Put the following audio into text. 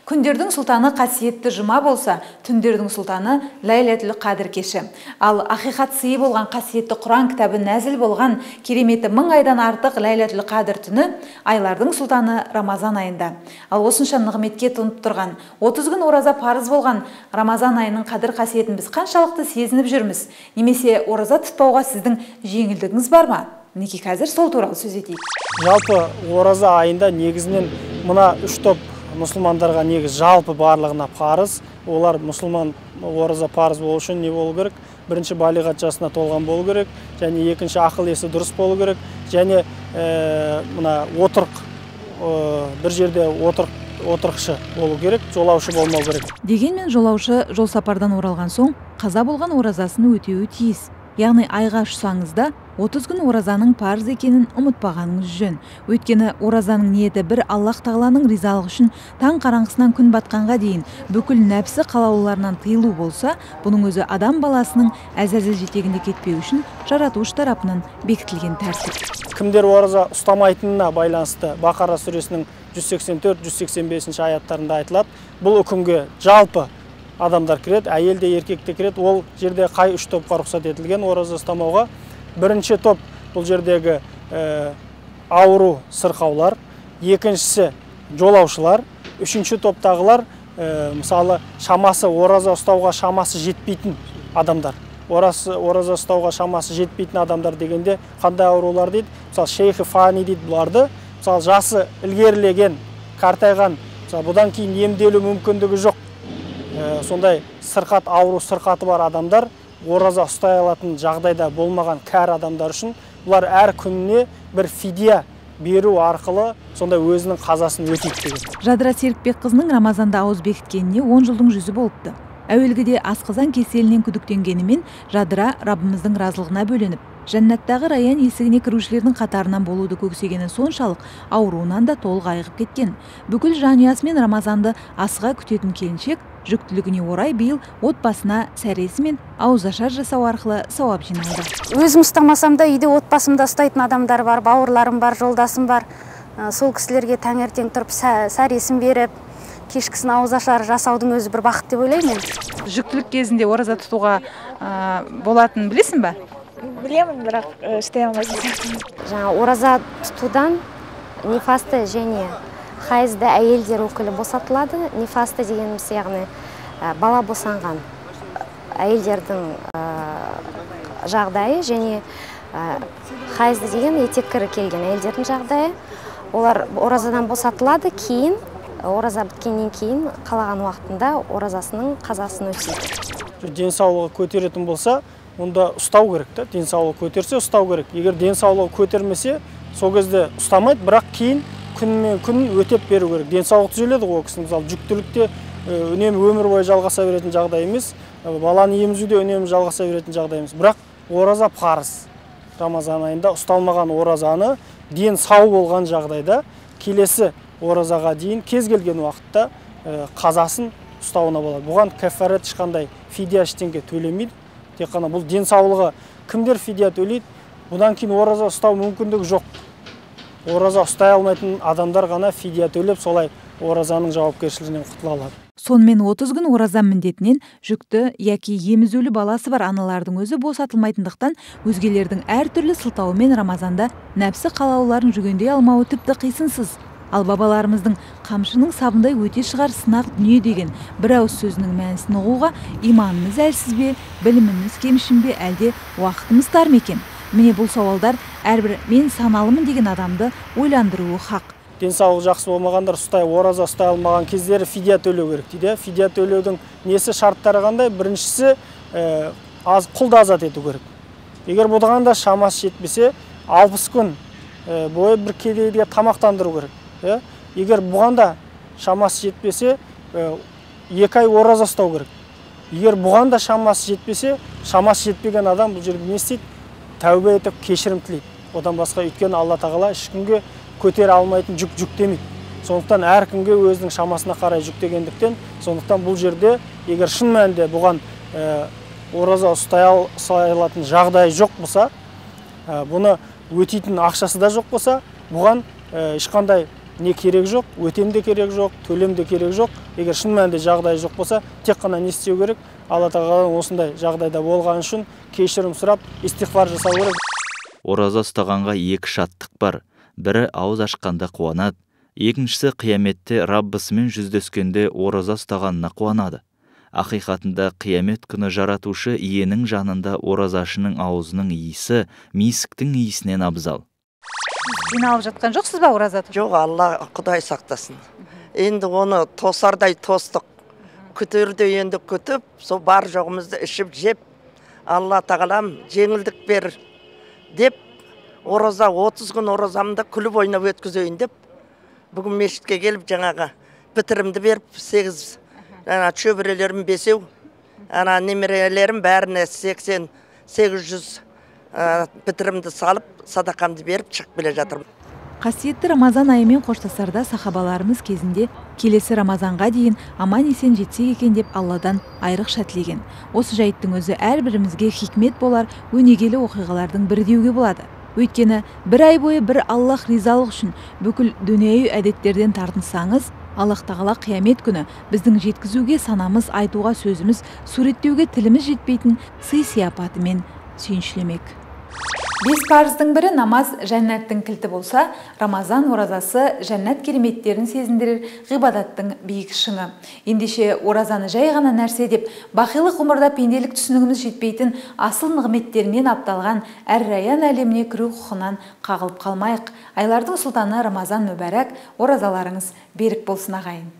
Күндердің сұлтаны қасиетті жұма болса, түндердің сұлтаны Ләйләтүл Қадір кеші. Ал ақиқат сыйы болған қасиетті Құран кітабы нәзіл болған кереметі 1000 айдан артық Ләйләтүл Қадір түні айлардың сұлтаны Рамазан айында. Ал осынша нығметке тұнып тұрған, 30 күн ораза парыз болған Рамазан айының қадір қасиетін біз қаншалықты сезініп жүрміз? Немесе ораза тұтпауға сіздің жеңілдігіңіз бар ма? Мінекей қазір сол туралы сөз етейік. Жалпы ораза айында негізінен мына үш топ мұсылмандарға негіз жалпы барлығына парыз. Олар мұсылман ораза парыз болу үшін не болу керек? Бірінші балиғат жасына толған болу керек, және екінші ақыл есі дұрыс болу керек, және мына отырық, бір жерде отырықшы болу керек, жолаушы болмау керек. Дегенмен жолаушы жол сапардан оралған соң қаза болған оразасын өтеуі тиіс. Яғни айға ұшсаңыз да 30 күн оразаның парыз екенін ұмытпағаныңыз жөн. Өйткені оразаның ниеті бір Аллаһ Тағаланың ризалығы үшін таң қараңғысынан күн батқанға дейін бүкіл нәпсі қалаулыларынан тыйылу болса, бұның өзі адам баласының әзәзіл жетегінде кетпеу үшін жаратушы тарапынан бекітілген тәртіп. Кімдер ораза ұстамайтынына байланысты Бақара сүресінің 184-185 аяттарында айтылады. Бұл үкімге жалпы адамдар кіреді, әйел де еркек те кіреді. Ол жерде қай үш топқа рұқсат етілген ораза ұстамауға? Бірінші топ бұл жердегі ауру сырқаулар, екіншісі жолаушылар, үшінші топтағылар, мысалы шамасы ораза ұстауға шамасы жетпейтін адамдар. Ораза ұстауға шамасы жетпейтін адамдар дегенде қандай аурулар дейді? Мысалы шейхі фани дейді бұларды. Мысалы жасы ілгерілеген, қартайған, мысалы бұдан кейін емделу мүмкіндігі жоқ. Сондай сырқат, ауру сырқаты бар адамдар, ораза ұстай алатын жағдайда болмаған кәрі адамдар үшін бұлар әр күніне бір фидия беру арқылы сондай өзінің қазасын өтейді деген. Жадыра Серікбекқызының Рамазанда ауыз бекіткеніне 10 жылдың жүзі болыпты. Әуелгіде асқазан кеселінен күдіктенгенімен Жадыра Раббымыздың разылығына бөленіп, жәннаттағы Раян есігіне кірушілердің қатарынан болуды көксегені соншалық ауруынан да толық айығып кеткен. Бүкіл жанұясымен Рамазанды асыға күтетін келіншек жүктілігіне орай биыл отбасына сәресі мен ауызашар жасау арқылы сауап жинады. Өзім ұстамасам да үйде отбасымда ұстайтын адамдар бар, бауырларым бар, жолдасым бар. Сол кісілерге таңертең тұрып сәресін беріп, кешкісін ауызашар жасаудың өзі бір бақыт деп ойлаймын мен. Жүктілік кезінде ораза тұтуға болатынын білесің бе? Білемін, бірақ ұстай алмайтын сияқтымын. Жаңа ораза тұтудан нифасты және хайызды әйелдер өкілі босатылады. Нифасты дегеніміз яғни бала босанған әйелдердің жағдайы, және хайызды деген етеккірі келген әйелдердің жағдайы. Олар оразадан босатылады, кейін ораза біткеннен кейін қалаған уақытында оразасының қазасын өтейді. Денсаулығы көтеретін болса, онда ұстау керек та. Денсаулығы көтерсе ұстау керек. Егер денсаулығы көтермесе, сол кезде ұстамайды, бірақ кейін күнмен күн өтеп беру керек. Денсаулық түзеледі ғой ол кісінің. Мысалы жүктілікте үнемі өмір бойы жалғаса беретін жағдай емес, баланы емізуде үнемі жалғаса беретін жағдай емес. Бірақ ораза парыз. Рамазан айында ұсталмаған оразаны ден сау болған жағдайда келесі оразаға дейін кез келген уақытта қазасын ұстауына болады. Бұған кафарет ешқандай фидия ештеңе төлемейді. Тек қана бұл денсаулығы кімдер фидия төлейді? Бұдан кейін ораза ұстау мүмкіндігі жоқ. Ораза ұстай алмайтын адамдар ғана фидия төлеп, солай оразаның жауапкершілігінен құтыла алады. Сонымен 30 күн ораза міндетінен жүкті яки емізулі баласы бар аналардың өзі босатылмайтындықтан өзгелердің әртүрлі сылтауымен Рамазанда нәпсі қалауларын жүгендей алмауы тіпті қисынсыз. Ал бабаларымыздың қамшының сабындай өте шығар сынақ дүние деген бір ауыз сөзінің мәнісін ұғуға иманымыз әлсіз бе, біліміміз кемшін бе, әлде уақытымыз тар ма екен? Міне бұл сауалдар әрбір мен саналымын деген адамды ойландыруы хақ. Денсаулығы жақсы болмағандар ораза ұстай алмаған кездері фидия төлеу керек дейді. Фидия төлеудің несі, шарттары қандай? Біріншісі, құлды азат ету керек. Егер бұған да шамасы жетпесе, 60 күн бойы бір кедейге тамақтандыру керек. Егер бұған да шамасы жетпесе, 2 ай ораза ұстау керек. Егер бұған да шамасы жетпесе, шамасы жетпеген адам бұл жерде не істейді? Тәубе етіп кешірім тілейді. Одан басқа, өйткені Алла Тағала ешкімге көтере алмайтын жүк жүктемейді. Сондықтан әркімге өзінің шамасына қарай жүктегендіктен, сондықтан бұл жерде егер шын мәнінде бұған ораза ұстай алатын жағдайы жоқ болса, бұны өтейтін ақшасы да жоқ болса, бұған ешқандай не керек жоқ, өтем де керек жоқ, төлем де керек жоқ. Егер шын мәнінде жағдайы жоқ болса, тек қана не істеу керек? Алла тағаладан осындай жағдайда болған үшін кешірім сұрап, истиғфар жасау керек. Ораза ұстағанға екі шаттық бар. Бірі ауыз ашқанда қуанады, екіншісі қияметте Раббысымен жүздескенде ораза ұстағанына қуанады. Ақиқатында қиямет күні жаратушы иенің жанында оразашының аузының иісі мисіктің иісінен абзал. Қиналып жатқан жоқсыз ба ораза тұтып? Жоқ, Алла Құдай сақтасын. Енді оны тосардай тостық. Күтерде енді күтіп, сол бар жоғымызды ішіп жеп, Алла тағалам жеңілдік бер деп ораза 30 күн оразамды күліп ойнап өткізейін деп бүгін мешітке келіп жаңағы бітірімді беріп 8 ана шөберелерім 5, ана немерелерім бәріне 80 800 бітірімді салып, садақамды беріп шығып келе жатырмын. Қасиетті Рамазан айымен қоштасарда сахабаларымыз кезінде келесі Рамазанға дейін аман-есен жетсек екен деп Алладан айрықша тілеген. Осы жайттың өзі әрбірімізге хикмет болар өнегелі оқиғалардың бірі деуге болады. Өйткені бір ай бойы бір Аллах ризалық үшін бүкіл дүниеуи әдеттерден тартынсаңыз, Аллах тағала қиямет күні біздің жеткізуге санамыз, айтуға сөзіміз, суреттеуге тіліміз жетпейтін сый-сияпатымен сүйіншілемек. 5 парыздың бірі намаз жәннаттың кілті болса, Рамазан оразасы жәннат кереметтерін сезіндірер ғибадаттың биік шыңы. Ендеше оразаны жай ғана нәрсе деп, бақилық ғұмырда пенделік түсінігіміз жетпейтін асыл нығметтерінен апталған әр-раян әлеміне кіру құқығынан қағылып қалмайық. Айлардың сұлтаны Рамазан мүбәрәк, оразаларыңыз берік болсын ағайын.